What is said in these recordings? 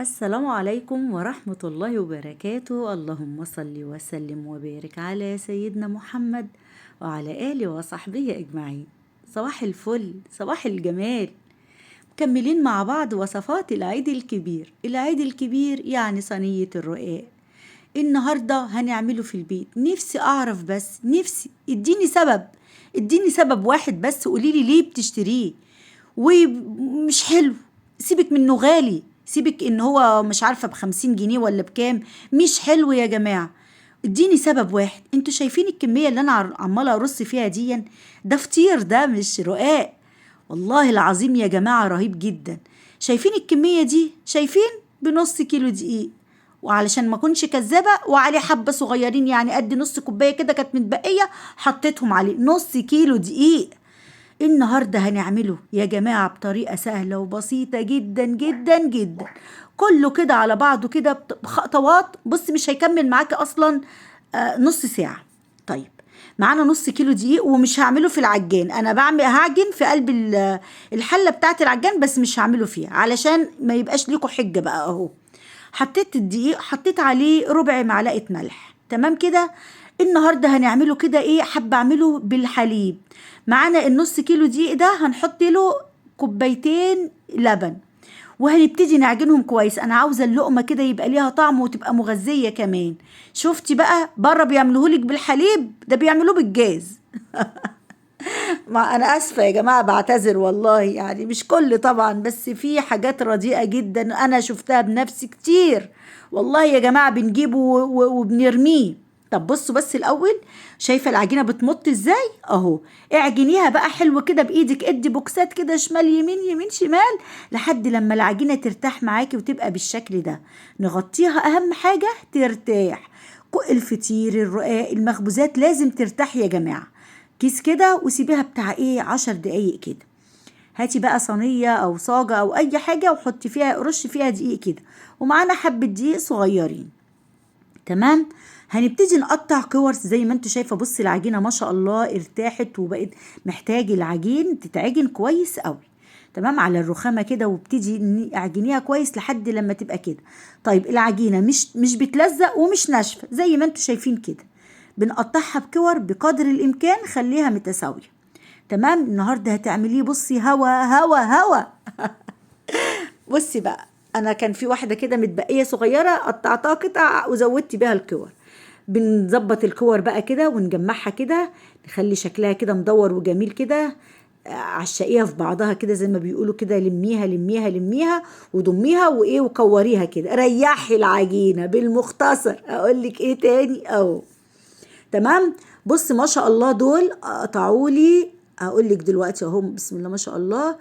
السلام عليكم ورحمة الله وبركاته. اللهم صل وسلم وبارك على سيدنا محمد وعلى آله وصحبه أجمعين. صباح الفل، صباح الجمال. مكملين مع بعض وصفات العيد الكبير. العيد الكبير يعني صينية الرقاق. النهاردة هنعمله في البيت. نفسي أعرف بس، نفسي اديني سبب، اديني سبب واحد بس، قوليلي ليه بتشتريه ومش حلو. سيبك منه غالي، سيبك ان هو مش عارفة ب50 جنيه ولا بكام، مش حلو يا جماعة. اديني سبب واحد. انتوا شايفين الكمية اللي انا عمالة ارص فيها دي؟ ده فطير، ده مش رقاق. والله العظيم يا جماعة رهيب جدا. شايفين الكمية دي؟ شايفين؟ بنص كيلو دقيق، وعلشان ما اكونش كذابة وعليه حبة صغيرين يعني قد نص كوباية كده كانت متبقية حطيتهم عليه. نص كيلو دقيق. النهاردة هنعمله يا جماعة بطريقة سهلة وبسيطة جدا جدا جدا، كله كده على بعضه كده بخطوات. بص مش هيكمل معاكي أصلا نص ساعة. طيب معانا نص كيلو دقيق، ومش هعمله في العجان، أنا هعجن في قلب الحلة بتاعت العجان، بس مش هعمله فيها علشان ما يبقاش ليكوا حجة بقى. أهو حطيت الدقيق، حطيت عليه ربع معلقة ملح. تمام كده. النهاردة هنعمله كده ايه، حابة اعمله بالحليب. معانا النص كيلو دقيق ده هنحط له كوبايتين لبن، وهنبتدي نعجنهم كويس. انا عاوزة اللقمة كده يبقى ليها طعم وتبقى مغذية كمان. شفتي بقى بره بيعملوهولك بالحليب، ده بيعملوه بالجاز. ما انا اسفة يا جماعة، بعتذر والله، يعني مش كل طبعا، بس في حاجات رديئة جدا انا شفتها بنفسي كتير والله يا جماعة، بنجيبه وبنرميه. طب بصوا بس الاول، شايفة العجينة بتمط ازاي؟ اهو اعجنيها بقى حلو كده بايدك، ادي بوكسات كده شمال يمين يمين شمال لحد لما العجينة ترتاح معاكي وتبقى بالشكل ده. نغطيها، اهم حاجة ترتاح. الفطير، الرقاق، المخبوزات لازم ترتاح يا جماعة. كيس كده وسيبيها بتاع ايه 10 دقايق كده. هاتي بقى صينية او صاجة او اي حاجة وحطي فيها، رش فيها دقيق كده، ومعانا حبة دقيق صغيرين. تمام. هنبتدي نقطع كور زي ما انتوا شايفه. بصي العجينة ما شاء الله ارتاحت وبقت محتاج العجين تتعجن كويس قوي. تمام، على الرخامه كده، وابتدي اعجنيها كويس لحد لما تبقى كده. طيب العجينة مش بتلزق ومش ناشفة زي ما انتوا شايفين كده. بنقطعها بكور بقدر الامكان، خليها متساوية. تمام. النهارده هتعمليه بصي هوا هوا هوا. بصي بقى، انا كان في واحدة كده متبقيه صغيرة قطعتها قطع وزودت بيها الكور. بنظبط الكور بقى كده ونجمعها كده، نخلي شكلها كده مدور وجميل كده. عشقيها في بعضها كده زي ما بيقولوا كده، لميها لميها لميها وضميها وايه وكوريها كده. ريحي العجينة بالمختصر. اقول لك ايه تاني اهو. تمام. بص ما شاء الله دول قطعولي، هقول لك دلوقتي اهو، بسم الله ما شاء الله،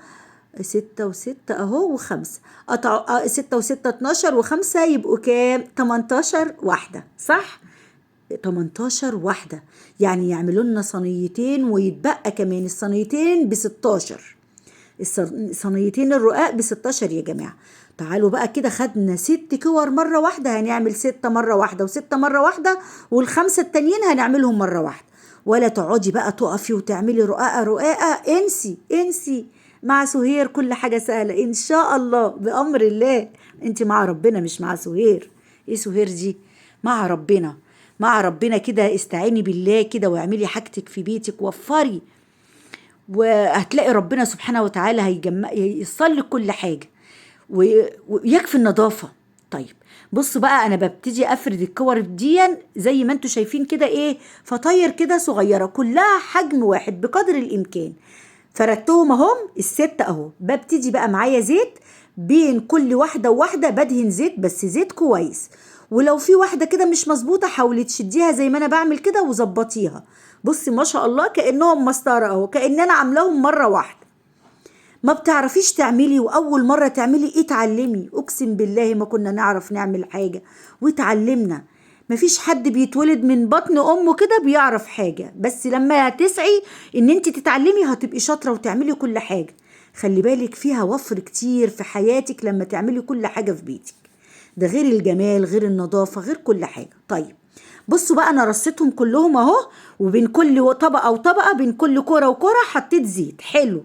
6 و6 اهو و5، قطعوا 6 و6 12 و5 يبقوا كام؟ 18 واحدة، صح؟ 18 واحدة، يعني يعملوا لنا صينيتين ويتبقى كمان الصينيتين ب16، صينيتين الرقاق ب16 يا جماعة. تعالوا بقى كده، خدنا 6 كور مرة واحدة، هنعمل 6 مرة واحدة و6 مرة واحدة، وال5 التانيين هنعملهم مرة واحدة. ولا تقعدي بقى تقفي وتعملي رقاقة رقاقة، انسي انسي. مع سهير كل حاجة سهلة إن شاء الله بأمر الله. انت مع ربنا مش مع سهير. ايه سهير دي؟ مع ربنا، مع ربنا كده. استعيني بالله كده واعملي حاجتك في بيتك، وفري، وهتلاقي ربنا سبحانه وتعالى هيصل لك كل حاجة، ويكفي النظافة. طيب بصوا بقى، أنا ببتدي أفرد الكور دي زي ما انتوا شايفين كده، ايه، فطاير كده صغيرة كلها حجم واحد بقدر الإمكان. فردتهم اهم ال6 اهو. ببتدي بقى معايا زيت بين كل واحدة وواحدة، بدهن زيت بس زيت كويس، ولو في واحدة كده مش مظبوطة حاولي تشديها زي ما أنا بعمل كده وظبطيها. بصي ما شاء الله كأنهم مسطرة اهو، كأن أنا عاملاهم مرة واحدة. ما بتعرفيش تعملي وأول مرة تعملي اتعلمي، أقسم بالله ما كنا نعرف نعمل حاجة واتعلمنا. مفيش حد بيتولد من بطن أمه كده بيعرف حاجة، بس لما هتسعي إن انت تتعلمي هتبقي شاطرة وتعملي كل حاجة. خلي بالك فيها وفر كتير في حياتك لما تعملي كل حاجة في بيتك، ده غير الجمال غير النظافة غير كل حاجة. طيب بصوا بقى، أنا رصيتهم كلهم أهو، وبين كل طبقة وطبقة، بين كل كرة وكرة حطيت زيت. حلو.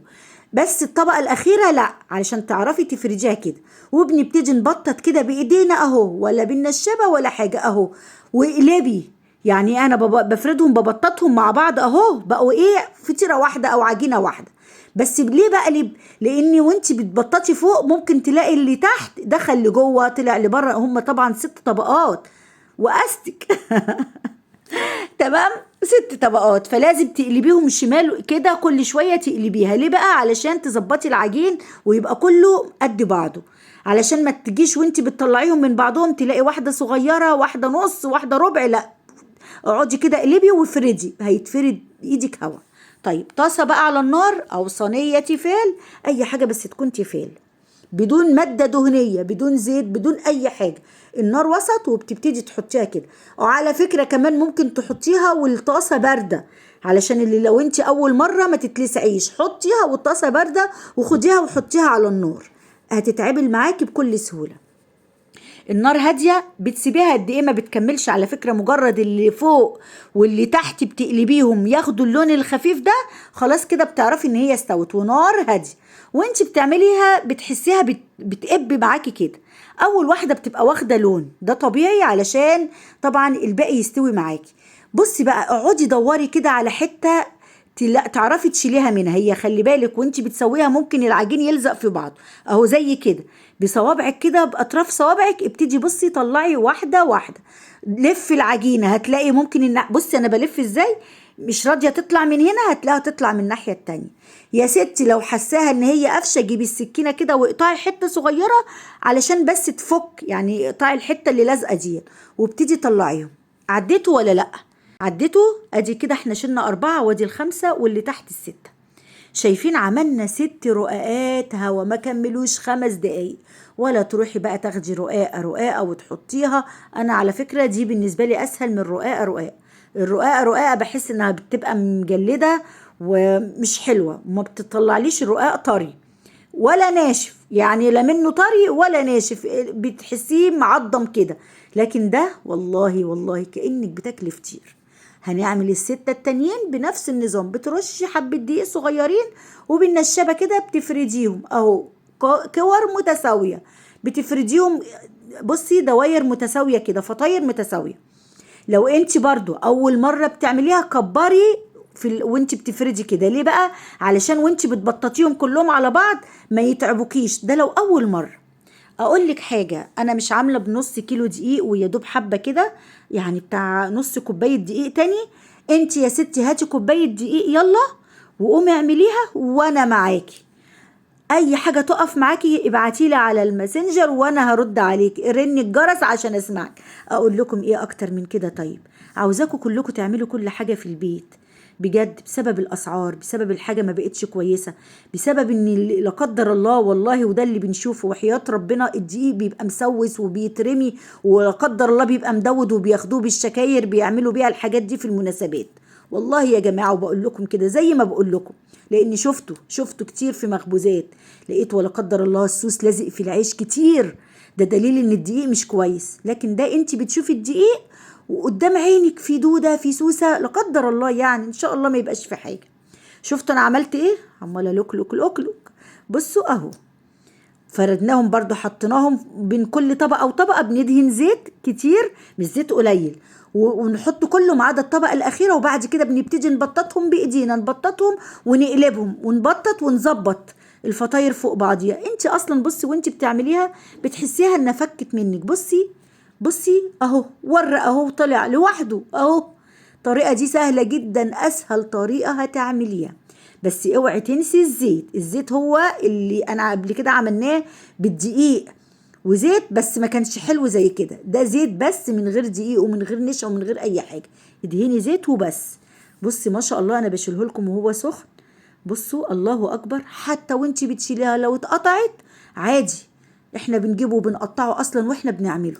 بس الطبقة الاخيرة لا، علشان تعرفي تفرديها كده. وبنبتدي نبطط كده بايدينا اهو، ولا بالنشابه ولا حاجة اهو، واقلبي. يعني انا بفردهم ببططهم مع بعض اهو، بقوا ايه، فطيره واحدة او عجينه واحدة. بس ليه بقلب؟ لان وانت بتبططي فوق ممكن تلاقي اللي تحت دخل لجوه طلع لبره، هم طبعا 6 طبقات واستك تمام، 6 طبقات، فلازم تقلبيهم شمال كده كل شوية تقلبيها. ليه بقى؟ علشان تظبطي العجين ويبقى كله قد بعضه، علشان ما تجيش وانت بتطلعيهم من بعضهم تلاقي واحدة صغيرة، واحدة نص، واحدة ربع. لا، اقعدي كده اقلبي وافردي، هيتفرد ايدك هوا. طيب طاسه بقى على النار او صينية تيفال، اي حاجة بس تكون تيفال، بدون مادة دهنية، بدون زيت، بدون اي حاجة، النار وسط، وبتبتدي تحطيها كده. وعلى فكرة كمان ممكن تحطيها والطاسه باردة، علشان اللي لو انت اول مرة ما تتلسعيش، حطيها والطاسه باردة وخديها وحطيها على النار، هتتعبل معاكي بكل سهولة. النار هادية، بتسيبيها قد ايه؟ ما بتكملش على فكرة، مجرد اللي فوق واللي تحت بتقلبيهم ياخدوا اللون الخفيف ده، خلاص كده بتعرفي ان هي استوت. ونار هادية وانت بتعمليها بتحسيها بتقب معاكي كده. اول واحدة بتبقى واخده لون، ده طبيعي علشان طبعا الباقي يستوي معاكي. بصي بقى، اقعدي دوري كده على حتة تعرفي تشيليها منها. هي خلي بالك وانت بتسويها ممكن العجين يلزق في بعضه اهو، زي كده بصوابعك كده، باطراف صوابعك ابتدي بصي طلعي واحدة واحدة، لفي العجينة. هتلاقي ممكن بصي انا بلف ازاي، مش راضية تطلع من هنا، هتلاقيها تطلع من الناحية التانية. يا ستي لو حساها ان هي قفشه، جيبي السكينة كده واقطعي حتة صغيرة علشان بس تفك، يعني اقطعي الحتة اللي لازقه دي وابتدي طلعيهم. عديتوا ولا لا؟ عديتوا؟ ادي كده احنا شلنا 4 وادي 5 واللي تحت 6. شايفين عملنا 6 رقاقات هوا، ما كملوش 5 دقايق. ولا تروحي بقى تاخدي رقاقه رقاقه وتحطيها. انا على فكرة دي بالنسبة لي اسهل من رقاقه رقاقه. الرقاقه رقاقه بحس انها بتبقى مجلده ومش حلوة، وما بتطلعليش الرقاق طري ولا ناشف، يعني لا منه طري ولا ناشف، بتحسيه معضم كده. لكن ده والله والله كأنك بتاكلي فطير. هنعمل ال6 التانيين بنفس النظام، بترشي حبة دقيق صغيرين وبالنشابة كده بتفرديهم اهو، كور متساوية بتفرديهم، بصي دواير متساوية كده، فطاير متساوية. لو انت برضو اول مرة بتعمليها كبري في وانت بتفردي كده. ليه بقى؟ علشان وانت بتبططيهم كلهم على بعض ما يتعبوكيش. ده لو اول مرة. اقول لك حاجة، انا مش عامله بنص كيلو دقيق ويا دوب حبه كده، يعني بتاع نص كوباية دقيق تاني. انت يا ستي هاتي كوباية دقيق يلا وقومي اعمليها وانا معاكي. اي حاجة تقف معاكي ابعتيلي على الماسنجر وانا هرد عليك، رني الجرس عشان اسمعك. اقول لكم ايه اكتر من كده؟ طيب عاوزاكم كلكم تعملوا كل حاجة في البيت بجد، بسبب الاسعار، بسبب الحاجة ما بقتش كويسة، بسبب ان لا قدر الله والله، وده اللي بنشوفه وحياه ربنا، الدقيق بيبقى مسوس وبيترمي، ولا قدر الله بيبقى مدود وبياخدوه بالشكاير بيعملوا بيها الحاجات دي في المناسبات. والله يا جماعة وبقول لكم كده زي ما بقول لكم، لان شفته كتير في مخبوزات، لقيت ولا قدر الله السوس لازق في العيش كتير، ده دليل ان الدقيق مش كويس. لكن ده انت بتشوفي الدقيق وقدام عينك في دوده في سوسة لا قدر الله، يعني ان شاء الله ما يبقاش في حاجة. شفتوا انا عملت ايه؟ عماله لوك لوك لوك لوك. بصوا اهو فردناهم برضو، حطيناهم بين كل طبقه وطبقه، بندهن زيت كتير مش زيت قليل، ونحط كله ما عدا الطبقة الاخيرة. وبعد كده بنبتدي نبططهم بايدينا، نبططهم ونقلبهم ونبطط ونظبط الفطاير فوق بعضيها. انت اصلا بصي وانت بتعمليها بتحسيها انها فكت منك. بصي بصي اهو ور اهو طلع لوحده اهو. الطريقة دي سهلة جدا، اسهل طريقه هتعمليها. بس اوعي تنسي الزيت، الزيت هو اللي انا قبل كده عملناه بالدقيق وزيت بس ما كانش حلو زي كده. ده زيت بس من غير دقيق ومن غير نشا ومن غير اي حاجة، ادهني زيت وبس. بصي ما شاء الله انا بشيله لكم وهو سخن. بصوا الله اكبر، حتى وانتي بتشيليها لو اتقطعت عادي، احنا بنجيبه وبنقطعه اصلا واحنا بنعمله،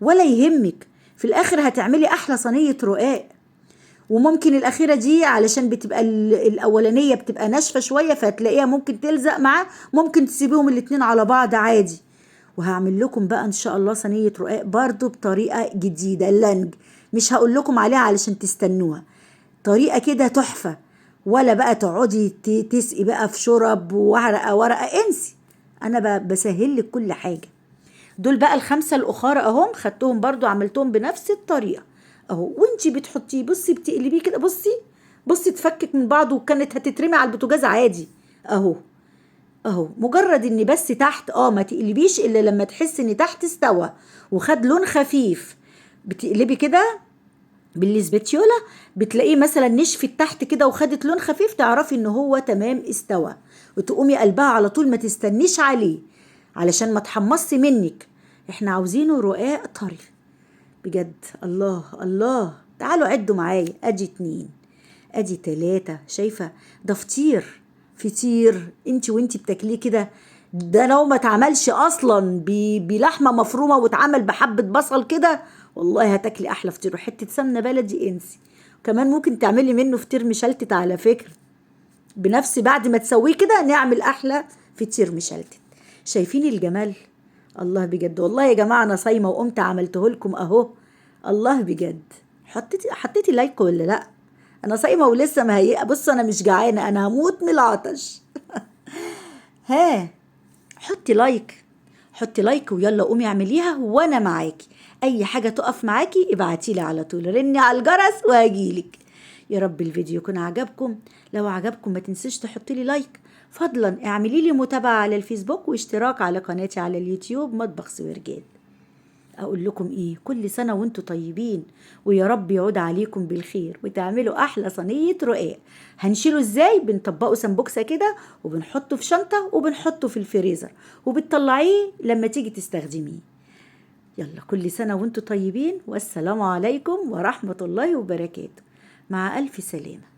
ولا يهمك. في الاخر هتعملي احلى صينية رقاق. وممكن الاخيرة دي علشان بتبقى الاولانية بتبقى ناشفة شوية، فهتلاقيها ممكن تلزق معاه، ممكن تسيبيهم الاتنين على بعض عادي. وهعمل لكم بقى ان شاء الله صينية رقاق برضو بطريقة جديدة لانج، مش هقول لكم عليها علشان تستنوها، طريقه كده تحفة. ولا بقى تقعدي تسقي بقى في شرب وورقة ورقة، انسي، انا بسهل لك كل حاجة. دول بقى ال5 الاخرى اهم، خدتهم برضو عملتهم بنفس الطريقة اهو. وانتي بتحطيه بصي بتقلبيه كده، بصي بصي تفكك من بعضه، وكانت هتترمي على البوتاجاز عادي اهو اهو. مجرد ان بس تحت ما تقلبيش الا لما تحس ان تحت استوى وخد لون خفيف، بتقلبي كده بالسباتيولا بتلاقيه مثلا نشفت تحت كده وخدت لون خفيف، تعرفي ان هو تمام استوى، وتقومي قلبها على طول، ما تستنيش عليه علشان ما تحمصي منك. احنا عاوزينه رقاق طري بجد. الله الله، تعالوا عدوا معايا، ادي 2 ادي 3. شايفه ده فطير، فطير انت وانت بتاكليه كده، ده لو ما اتعملش اصلا بلحمه مفرومه واتعمل بحبه بصل كده، والله هتاكلي احلى فطير. وحتة سمنه بلدي انسي. كمان ممكن تعملي منه فطير مشلتت على فكرة، بنفس بعد ما تسويه كده نعمل احلى فطير مشلتت. شايفين الجمال؟ الله بجد والله يا جماعة انا صايمه وقمت عملته لكم اهو. الله بجد. حطيتي لايك ولا لا؟ انا صايمه ولسه مهيئة. بصوا انا مش جعانة، انا هموت من العطش. ها حطي like، حطي like ويلا قومي اعمليها وانا معاكي. اي حاجة تقف معاكي ابعتيلي على طول، رني على الجرس وهجيلك. يا رب الفيديو يكون عجبكم، لو عجبكم ما تنسيش تحطي لي like، فضلا اعملي لي متابعه على الفيسبوك واشتراك على قناتي على اليوتيوب مطبخ سويرجات. اقول لكم ايه، كل سنة وانتم طيبين، ويا رب يعود عليكم بالخير وتعملوا احلى صينية رقاق. هنشيله ازاي؟ بنطبقه سمبوكسه كده وبنحطه في شنطه وبنحطه في الفريزر وبتطلعيه لما تيجي تستخدميه. يلا كل سنة وانتم طيبين، والسلام عليكم ورحمة الله وبركاته. مع الف سلامه.